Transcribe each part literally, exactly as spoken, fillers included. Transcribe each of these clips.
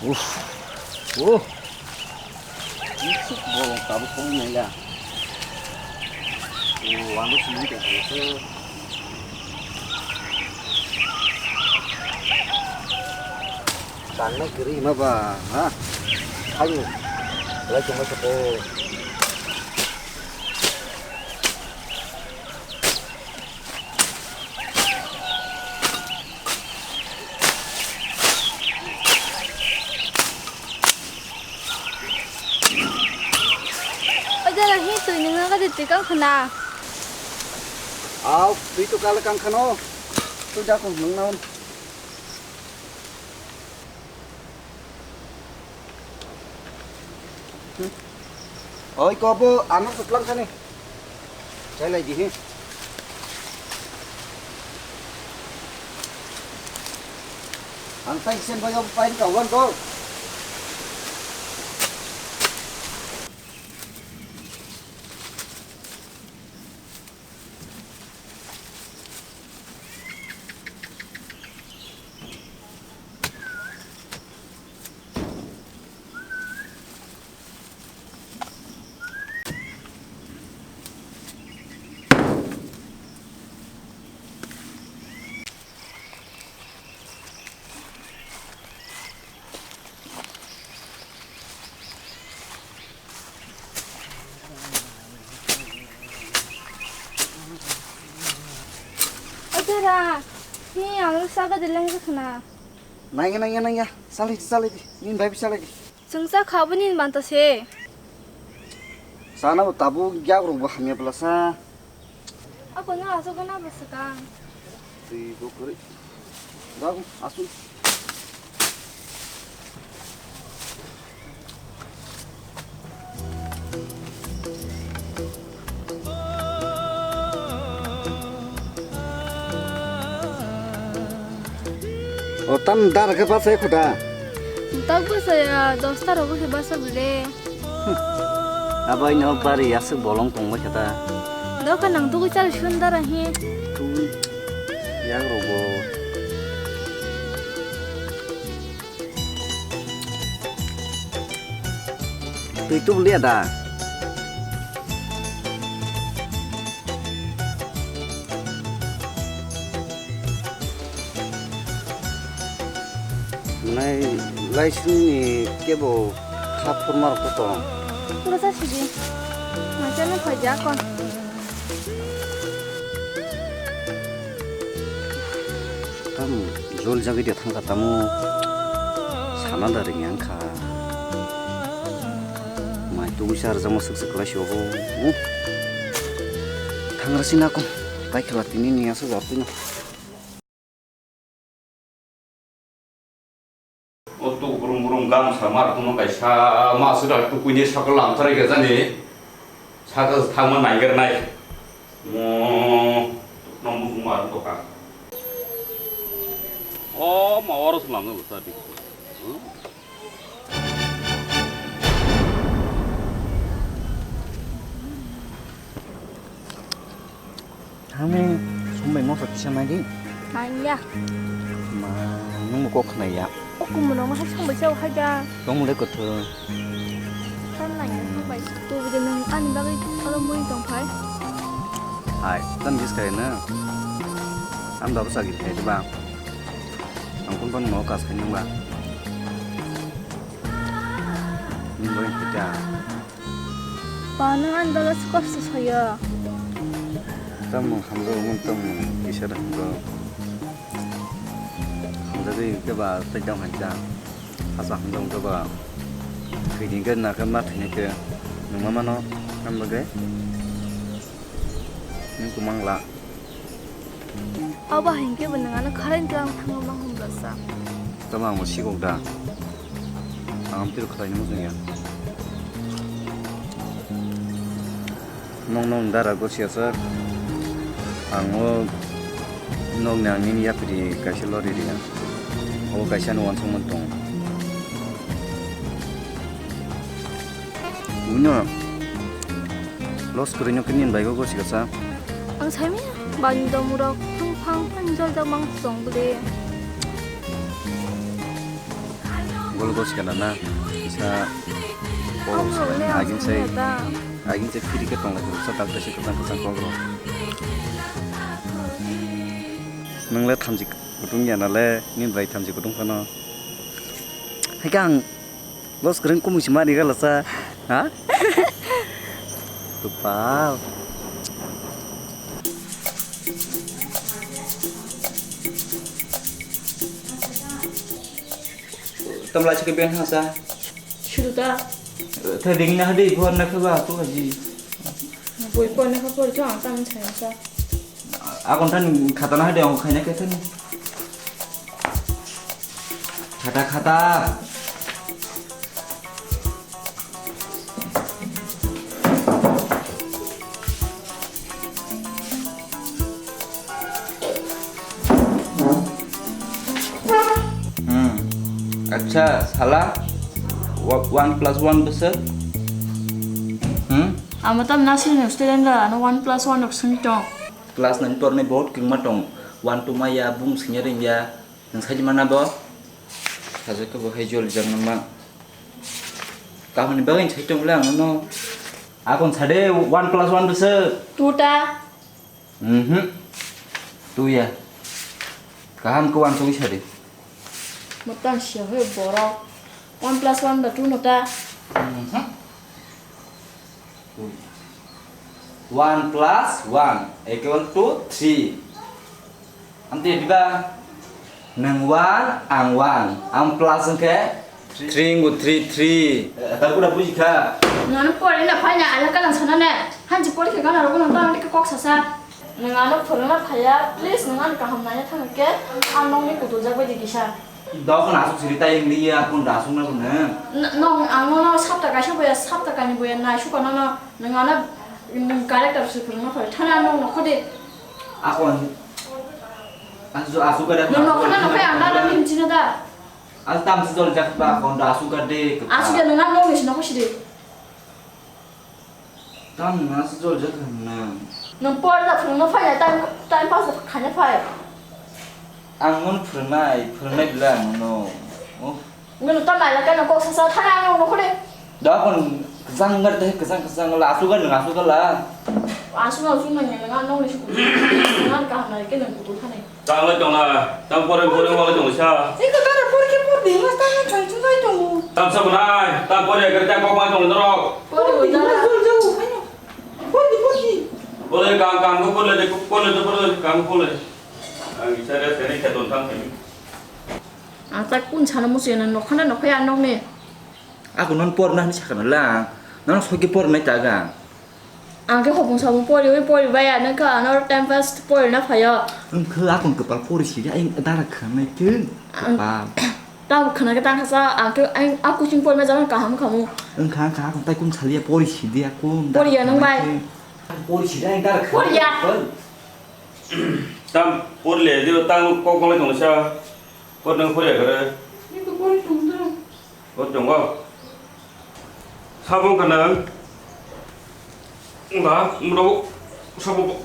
Uff. Oh. Isuk bolong tabuk song nai ya. Oh, ano sini ke bolong. Tanna kiri ma ba, ha? Ayo. Lai cuma sepo. Ojara hi twi nungna gadi twi kang khna. Au, twi to kala kang khano. Twi da kong nungna. Oi, kobo, ano sutlang kani. Chelai di, he. Ang tai sen bai, pai ka wan ko. Ojara, hi ang saga de leng khna. Nangya, nangya, nangya. Salai di, salai di. Nini bai salai di. Chwngsa kha bini manta se. Sana bo tabuk yak rok bo hamya bwlasa. Ako no aswk gana bwswkang. Twi bo kwrwi. Dok aswk. O tam dar khe bachai khuda. Tak bachaya, dosta rogo khe basa bile. Abai no bari aswk bolong tongbai khe ta. Doka nang tugui chal sundar ahi. Tugui. Yang rogo. Twi tubuli ada. Nai laisini kebo kha phurma rok to tong. Pura sa sidi. Masa no khaja kon. Tam jol jagwi de thangkha tamo sana da ring yang kha. Mai tu bisa arjama sik sik lai si obo. Thangra sina kon. Pai khala tini ni asa jatino. O tu gurum gurum gamsa mar kuno kaisa ma sida tukuini sakal lamthari gajani sakal thangma naiger nai mo no mung mar to ka. O ma oro slam no sa di. Thangni sumbai moksa kisa nai di. Nangya. Ma, nungbo kok khnai ya. O kumun rok hai sumbai sao hai da. Tongmung le kwthwng. Tan nangya sumbai. Tubudi nung ani bagwi oro mui tong phai. Hai, tan bis khai na. Ang dabo sagil khai ba. Ang kun pan mo kas khai nung ba. Nung bai kita. Ba, nwng ani bagwi se kosto sayo. Tamung hamjak mung tamung kisa da hamjak. Hamjagwi khe ba tei dam hai ta. Hasa hamjak khe ba. Thwini khe na khe ma thwini khe. Nwng ma mano ham bagwi. Nwng kwmang la. Abo hinkhe bo nwng ano kharwi twlang thango ma humlasa. Tamo ang bo sikok da. Ang amtwiro khlaina muchungya. Nong nong dara gosiya sak. Ang o nokni ang nini yapri kaisa lori riya. O kaisa no wansukmani tongo. Buino loss kwrwino khe nini bike o gosi kwsa. Ang saimanya bani domurok phang phang phang jol jak mang chong bwle. Bo Bos kana na, sa, oh, agin sai, agin sai phiri ke tong lai, sa dal tasi kwchang kwchang kok rok. Nang le thamchi kutung ya na le, ni bai thamchi kutung phano. Hai kang, los kering kumu si mari gala sa, ha? Tupal. Tamla chike ben ha sa. Suru ta. Tha ding na hade buan na khaba to ji. Boi pon na khaba to ang tam chai sa. Akon than khata na hade ang khaina ke than. Khata khata. Hmm. Acha, sala. Wa-, one plus one bwswk? Hmm? Amo tam nasini student da, ano one plus one rok swngwi tong. Class nine pornai bahut kwbangma tong. One two maya, bung swngya rwngya. Nwng sai mana bo? Sajak khe bo hai jol jak nang ma. Kaham ni bagwi sai tong le ang no. Akon sade one plus one bwswk. Two ta. Mhm. Two ya. Kaham khe uansugwi sadi. Mwtang sia hoi borok. One plus one ba two no ta. Mhm. Two ya. One plus one equal to three. Amtwi diba? Nwng one, ang one. Ang plus wngkhe three wngkha, three, three. Eh, ta kura buji kha. Nwng ano pore na phai na, ala kalang sana ne. Hanji pore khe gana rogo nang tang kok sasa. Nwng ano phwrwngna phaiya, please nwng ano kaham naina thang khe, ang nokni kutuljak bai di kisa. Dokhon asuk siri tai wngli ya, kun da asuk na kun ne. N-, nong ang nono sapta kaisa boya, sapta kani boya nai suka nono, nwng ano, nwng character se phwrwngna phai. Thana ano nokho de. Akon. Asuk, asuk ka da. Nwng nokho na nokho ang da da min china da. As tam si jol jak ba kon da asuk ka de. Asuk ya nwng ano nokni si nokho si de. Tam nang se jol jak hwn nang. Nwng por da phwrwngno phai na time, time pass da khaina phai. Ang nono phwrwngnai, phwrwngnai bwle ang nono. Oh. Nwng tam naila khe nwng kok sasa thana ang nwng nokhore. Da kon kwchang ngar de kwchang kwchang la asu ga nwng asu ga la. Asu ga asu nang nwng ang nwng ni suku. Nwng kaham nai khe nwng kutu thani. Tang lai tong lai, tang pore pore wale tong sa. Eko tara pore ke pore de mas tang chai chu lai tong. Tang sa bunai, tang pore ke tang kok mai tong norok. Pore de mas jol jol hayo. Pore pore. Pore kang kang ko pore de pore de pore kang pore. Ang isare sene kheton tang kami. Ang tak kun sana musi na nokhana nokhaya nokni. Ako non por na ni sakana lang. Nang soki por nai taga. Ang khe hopung samung poriwi poribai ya, nokha ano time pass porina phaio. Wngkha akon kwpal pori sidi ayang dara khwnai khe. Ang kwpal. Tamo khwna khe tangkha sa, ang khe ayang a coaching porima jagano kaham khamu. Wngkha, wngkha, akon tai kum saliya pori sidi akon. Poriya nang bai. Pori sidi ayang dara khwnai. Poriya. Tam porle, diba tang kok malai tong sa. Por nang poriya kare. Ni ko pori tong da. O tongo. Sabo wngkha nang. Wngkha, wngkha, sabo,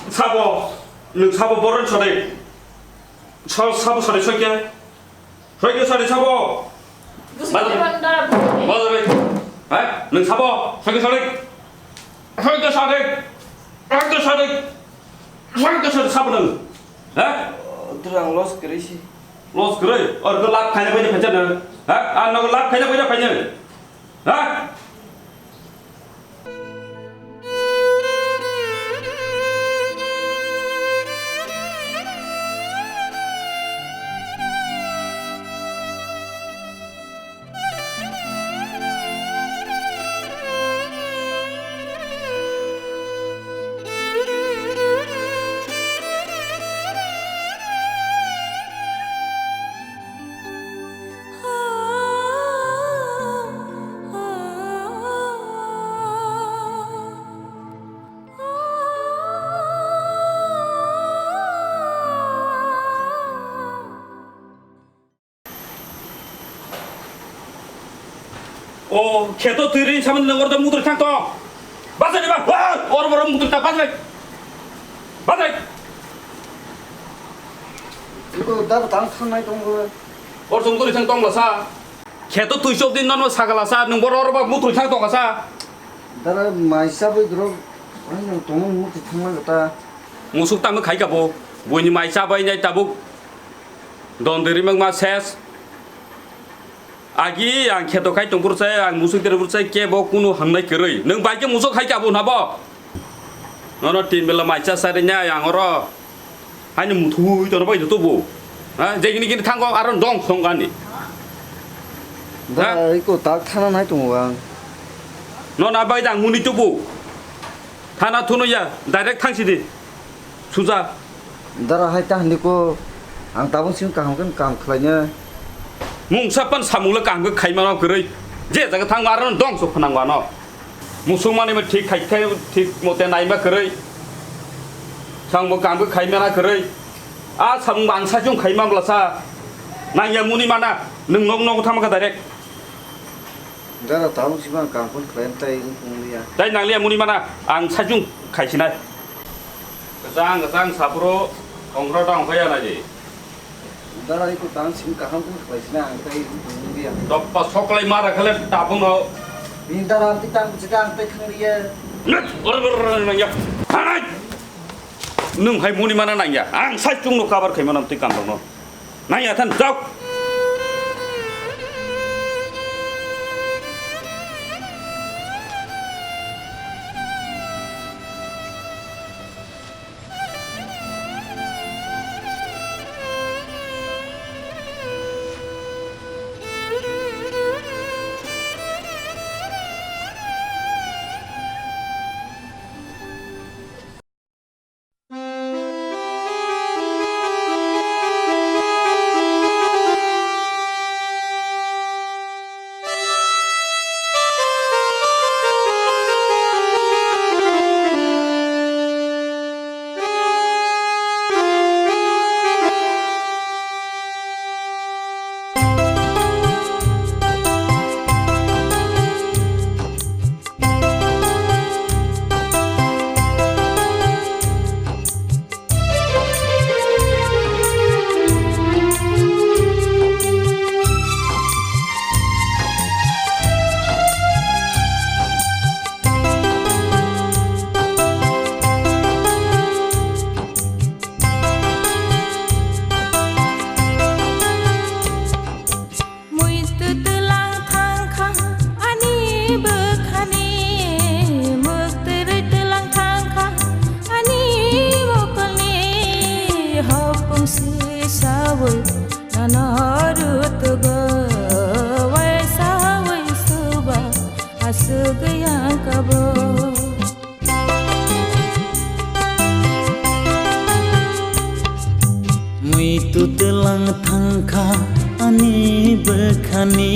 sabo, nwng sabo borok sade. Sa-, sabo sade soikhe. Soikhe sade sabo. Bazar. Bazar. Hai, nwng sabo, soikhe sade. Soikhe sade. Soikhe sade. Soikhe sade sabo nwng. Ha? Terang loss kere si. Loss kwrwi? Oro khe lab khaina bai de phaisa no? Ha? Ang nogo lab khaina bai de phaino? Ha? O kheto twi ring samani nang orda mudur thang to. Bajai ba. Wa, or boro mudur ta bajai. Bajai. Iko da tang thangnai tongo. Or jong twi thang tong la sa. Kheto twi chop din nono sagala sa, nwng boro oro ba mutrwi thang tongka sa. Dara mai chabwi grok, ai nwng tongmani mutrwi thangma gata. Musuk tamo khai ka bo, buini mai chabai nai tabuk. Don diri mak ma ses. Agi ang kheto khai tong purchai, ang musuk diri purchai, kebo kunu hamnai kwrwi. Nwng bai khe musuk khai ka bo na bo. Nono tin bela mai cha sari nya yang oro. Haino muthui tono bai tubu. Ha, jegini gini thango aro dong song gani. Da, ha? Iko tak thana nai tongo ang. No na bai dang muni tubu. Thana thuno ya, direct thang sidi. Suja. Dara hai ta hindi ko ang tabung sing kaham kan kam khlaina. Mungsa pan samung le kaham khe khaima no kwrwi. Je jaga thang ma aro dong sok phanang ba no. Musuk mani ma thik khai khai thik mote naima kwrwi. Sang bo kaham khe khaima na kwrwi. A samung ba ang sachung khaima bla sa. Nang ya muni mana. Nwng nok nok thama ka direct. Dara tabuk si bang kampun khlaim tai wng wng liya. Tai nang liya muni mana ang sajung khai sinai. Kachang kachang sapro ongkhro ta ongkhaya na je. Dara iko tang sim kaham kun khlai sinai ang tai wng wng liya. Doppa soklai mara khale tabung no. Bini dara amti tang chita ang tai khang liya. Nut, or or or nang ya. Hanai. Nwng hai muni mana nang ya. Ang sajung no cover khai manam twi kam dong no. Naya than jok. Muitu twilang thangkha ani bwkhani, muktwrwi twilang thangkha ani mokolni, hopung si sawi nono rutugo, wai sawi suba asugwi ang kabo. Muitu twilang thangkha ani bwkhani,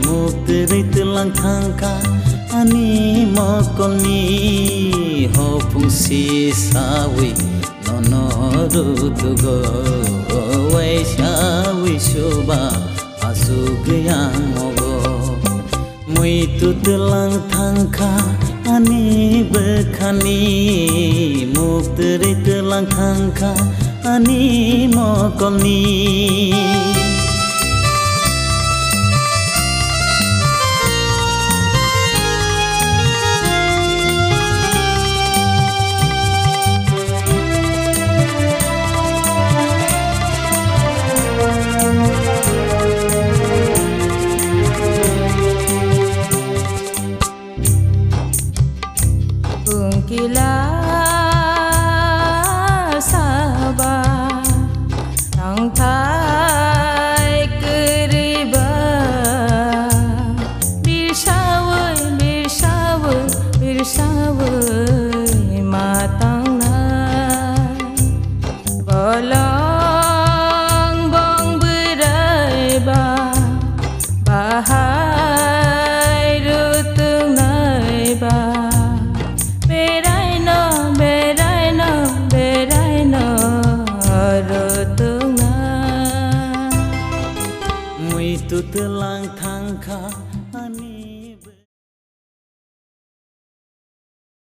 muktwrwi twilang thangkha ani mokolni, hopung si sawi nono rutugo, wai sawi suba asugwi ang mogo. Muitu twilang thangkha ani bwkhani, muktwrwi twilang thangkha ani mokolni. Tungkila saba tangthai kwrwiba, birsawi, birsawi, birsawi ma tangnai. Bolong bong bwrwi ba bahai rutungnai ba, berai no, berai no, berai no rutungnai. Muitu twilang thangkha ani